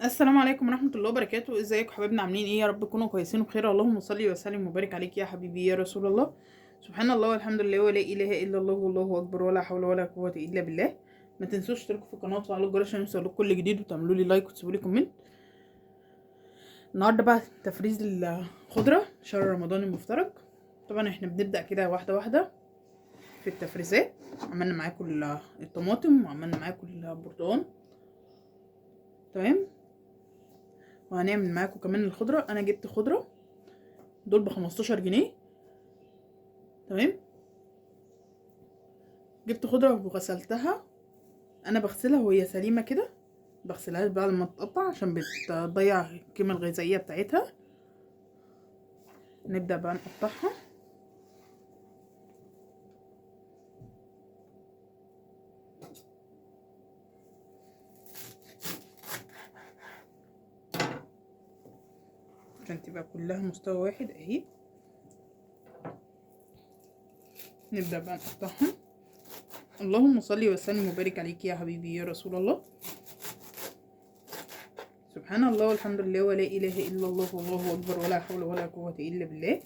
السلام عليكم ورحمة الله وبركاته. ازيكم حبايبنا؟ عاملين ايه؟ يا رب تكونوا كويسين وبخير. اللهم صل وسلم وبارك عليك يا حبيبي يا رسول الله. سبحان الله والحمد لله ولا اله الا الله والله اكبر ولا حول ولا قوة الا بالله. ما تنسوش تشتركوا في القناة وتفعلوا الجرس عشان يوصلكم كل جديد، وتعملوا لي like وتسيبوا لي comment. النهارده بقى تفريز الخضرة شهر رمضان المفترج. طبعا احنا بنبدأ كده واحدة واحدة في التفريزات. عملنا معاكم الطماطم وعملنا معاكم البرتقال، تمام؟ وهنعمل معاكم كمان الخضرة. انا جبت خضرة دول ب15 جنيه، تمام؟ جبت خضرة وغسلتها، انا بغسلها وهي سليمة كده، بغسلها بعد ما تتقطع عشان بتضيع القيمة الغذائية بتاعتها. نبدأ بقى نقطعها. عشان تبقى كلها مستوى واحد اهي. نبدأ بقى نقطعها. اللهم صل وسلم وبارك عليك يا حبيبي يا رسول الله. سبحان الله والحمد لله ولا اله الا الله والله اكبر ولا حول ولا قوة الا بالله.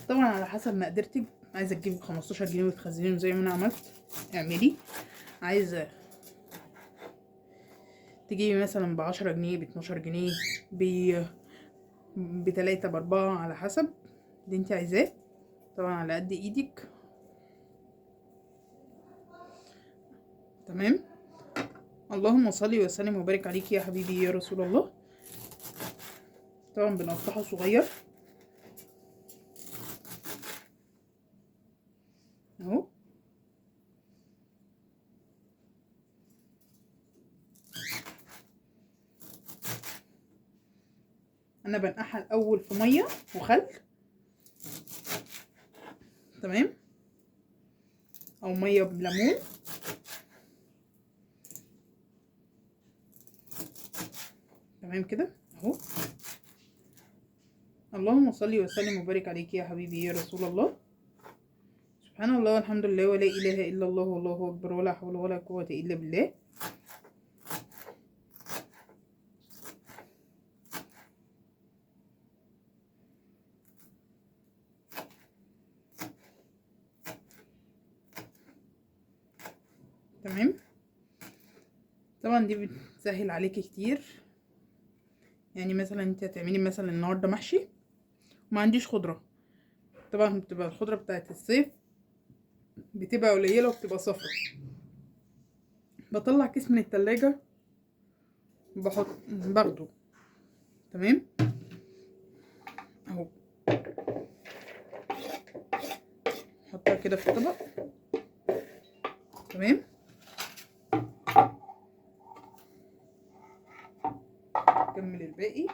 طبعا على حسب مقدرتك، عايزه تجيبي 15 جنيه وتخزنيهم زي ما انا عملت اعملي، عايزه تجيبي مثلا ب10 جنيه، ب12 جنيه، ب3، ب4، على حسب اللي انت عايزاه، طبعا على قد ايدك، تمام؟ اللهم صل وسلم وبارك عليك يا حبيبي يا رسول الله. طبعا بنقطعها صغير اهو. انا بنقعها الاول في مية وخل، تمام؟ او مية بليمون. تمام كده اهو. اللهم صل وسلم وبارك عليك يا حبيبي يا رسول الله. سبحان الله والحمد لله ولا اله الا الله والله اكبر ولا حول ولا قوة الا بالله. تمام. طبعا دي بتسهل عليكي كتير. يعني مثلا انت هتعملي مثلا النهارده محشي وما عنديش خضرة، طبعا بتبقى الخضرة بتاعت الصيف بتبقى قليله وبتبقى صفرا، بطلع كيس من التلاجة بحط باخده، تمام اهو، حطها كده في الطبق، تمام. نكمل الباقي.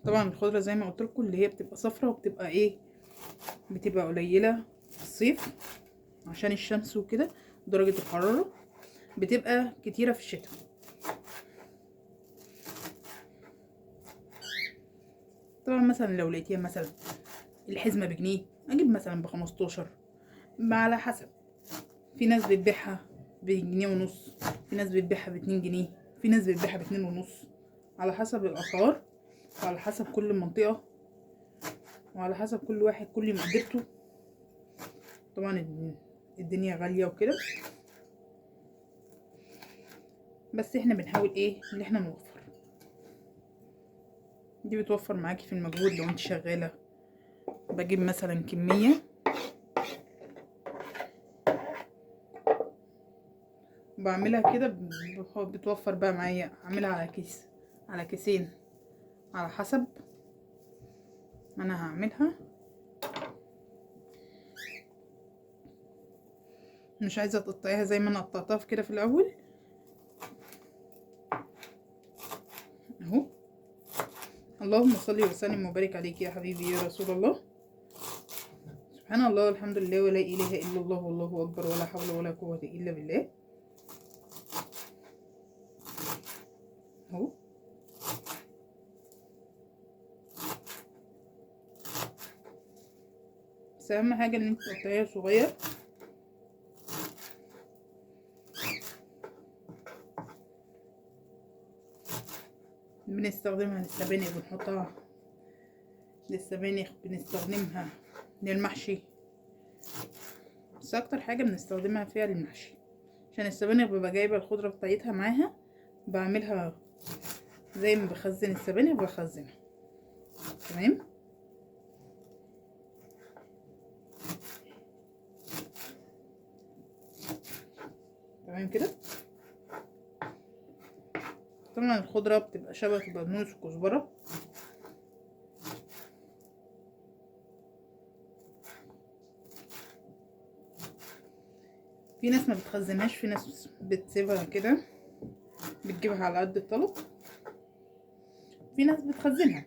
طبعا الخضرة زي ما قلت لكم اللي هي بتبقى صفرة وبتبقى ايه، بتبقى قليله في الصيف عشان الشمس وكده درجه الحرارة، بتبقى كتيرة في الشتاء. طبعا مثلا لو لقيتيها مثلا الحزمة بجنيه اجيب مثلا ب15، على حسب. في ناس بتبيعها بجنيه ونص، في ناس بتبيعها ب2 جنيه، في ناس بتبيعها ب2.5، على حسب الاسعار وعلى حسب كل منطقة وعلى حسب كل واحد كل مقدرته. طبعا الدنيا غالية وكده، بس احنا بنحاول ايه اللي احنا نوفر. دي بتوفر معاكي في المجهود لو انت شغالة. بجيب مثلا كمية بعملها كده، بتوفر بقى معايا، اعملها على كيس، على كيسين، على حسب ما انا هعملها. مش عايزه تقطعيها زي ما انا قطعتها في كده في الاول اهو. اللهم صل وسلم وبارك عليك يا حبيبي يا رسول الله. سبحان الله والحمد لله ولا اله الا الله والله اكبر ولا حول ولا قوة الا بالله اهو. بس اهم حاجة ان انت تقطعيها صغير. بنستخدمها للسبانخ، بنحطها للسبانخ، بنستخدمها للمحشي، بس اكتر حاجة بنستخدمها فيها للمحشي، عشان السبانخ ببقى جايبه الخضرة بتاعتها معاها، بعملها زي ما بخزن السبانخ بخزنها. تمام. تمام كده. طبعا الخضرة بتبقى شبه البقدونس والكزبره. في ناس ما بتخزنهاش، في ناس بتسيبها كده، بتجيبها على قد الطلب، في ناس بتخزنها.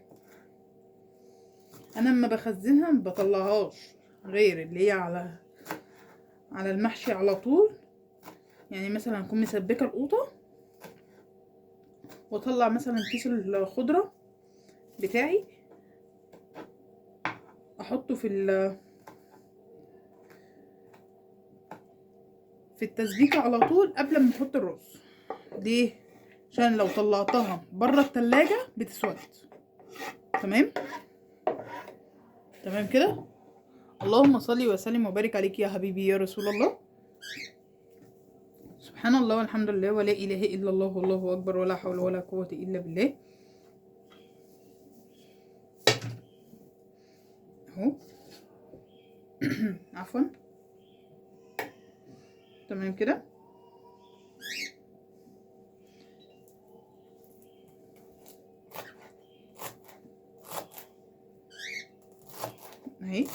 انا لما بخزنها ما بطلعهاش غير اللي هي على المحشي على طول. يعني مثلا اكون مسبكه القوطه واطلع مثلا كيس الخضرة بتاعي احطه في التسبيكه على طول قبل ما احط الرز. ليه؟ عشان لو طلعتها بره التلاجة بتسود. تمام تمام كده. اللهم صل وسلم وبارك عليك يا حبيبي يا رسول الله. سبحان الله والحمد لله ولا اله الا الله والله اكبر ولا حول ولا قوة الا بالله. اهو عفوا. تمام كده. اهي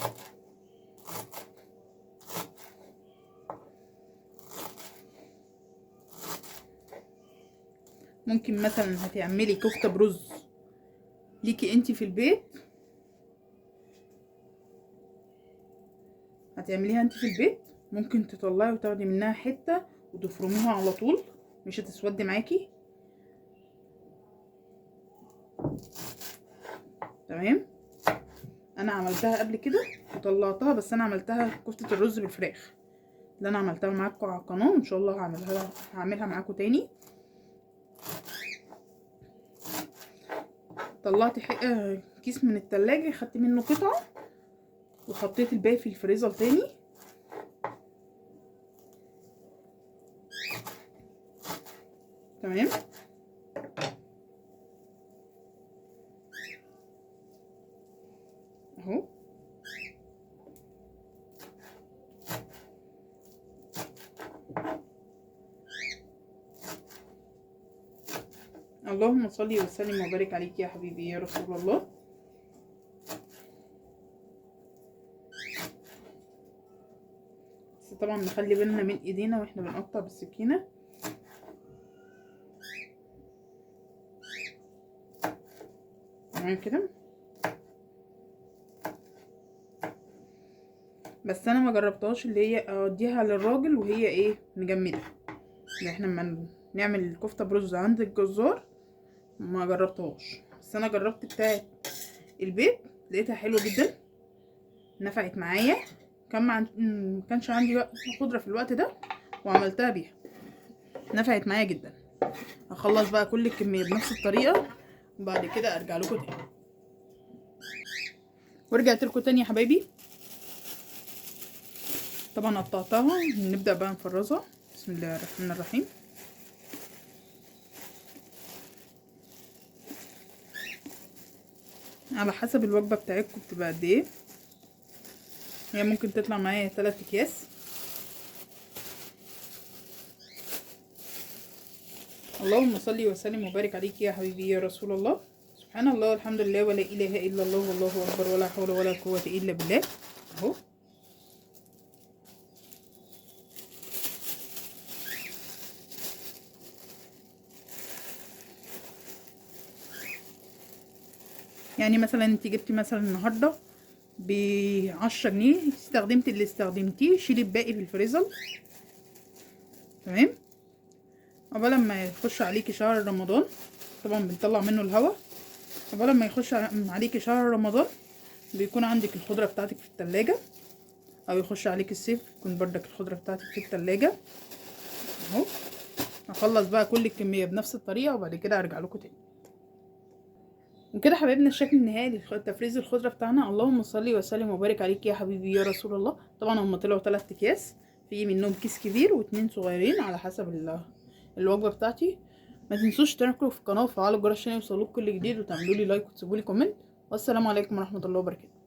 ممكن مثلا هتعملي كفتة برز ليكي انتي في البيت، هتعمليها انتي في البيت، ممكن تطلعي وتاخدي منها حتة وتفرميها على طول، مش هتسود معاكي. تمام. انا عملتها قبل كده وطلعتها، بس انا عملتها كفتة الرز بالفراخ اللي انا عملتها معاكم على القناة، وان شاء الله هعملها معاكم تاني. طلعت كيس من التلاجة، خدت منه قطعة وحطيت الباقي في الفريزر تاني. تمام. اهو اللهم صل وسلم وبارك عليك يا حبيبي يا رسول الله. بس طبعا نخلي بالنا من ايدينا واحنا بنقطع بالسكينة. تمام كده. بس انا ما جربتهاش اللي هي اوديها للراجل وهي ايه مجمده، اللي احنا لما نعمل الكفتة برز عند الجزار ما جربتهاش، بس انا جربت بتاعه البيت لقيتها حلوة جدا، نفعت معايا. كان ما كانش عندي وقت خضرة في الوقت ده وعملتها بيها، نفعت معايا جدا. هخلص بقى كل الكمية بنفس الطريقة وبعد كده ارجع لكم تاني. ورجعت لكم تاني يا حبايبي. طبعا قطعتها، نبدا بقى نفرزها. بسم الله الرحمن الرحيم. على حسب الوجبة بتاعتكم بتبقى قد ايه، هي ممكن تطلع معايا 3 اكياس. اللهم صل وسلم وبارك عليك يا حبيبي يا رسول الله. سبحان الله والحمد لله ولا اله الا الله والله اكبر ولا حول ولا قوة الا بالله. اهو يعني مثلا انت جبتي مثلا النهارده ب10 جنيه، استخدمتي اللي استخدمتيه، شيلي الباقي في الفريزر. تمام. قبل ما يخش عليكي شهر رمضان، طبعا بنطلع منه الهواء، قبل ما يخش عليكي شهر رمضان بيكون عندك الخضرة بتاعتك في التلاجة. او يخش عليك الصيف يكون بردك الخضرة بتاعتك في التلاجة اهو. هخلص بقى كل الكمية بنفس الطريقة وبعد كده ارجع لكم تاني. وكده حبايبنا الشكل النهائي لتفريز الخضرة بتاعنا. اللهم صل وسلم وبارك عليك يا حبيبي يا رسول الله. طبعا هم طلعوا 3 اكياس، في منهم كيس كبير واتنين صغيرين على حسب الوجبة بتاعتي. ما تنسوش تشتركوا في القناة وتفعلوا الجرس عشان يوصلوكوا كل جديد، وتعملوا لي like وتسيبوا لي comment. والسلام عليكم ورحمة الله وبركاته.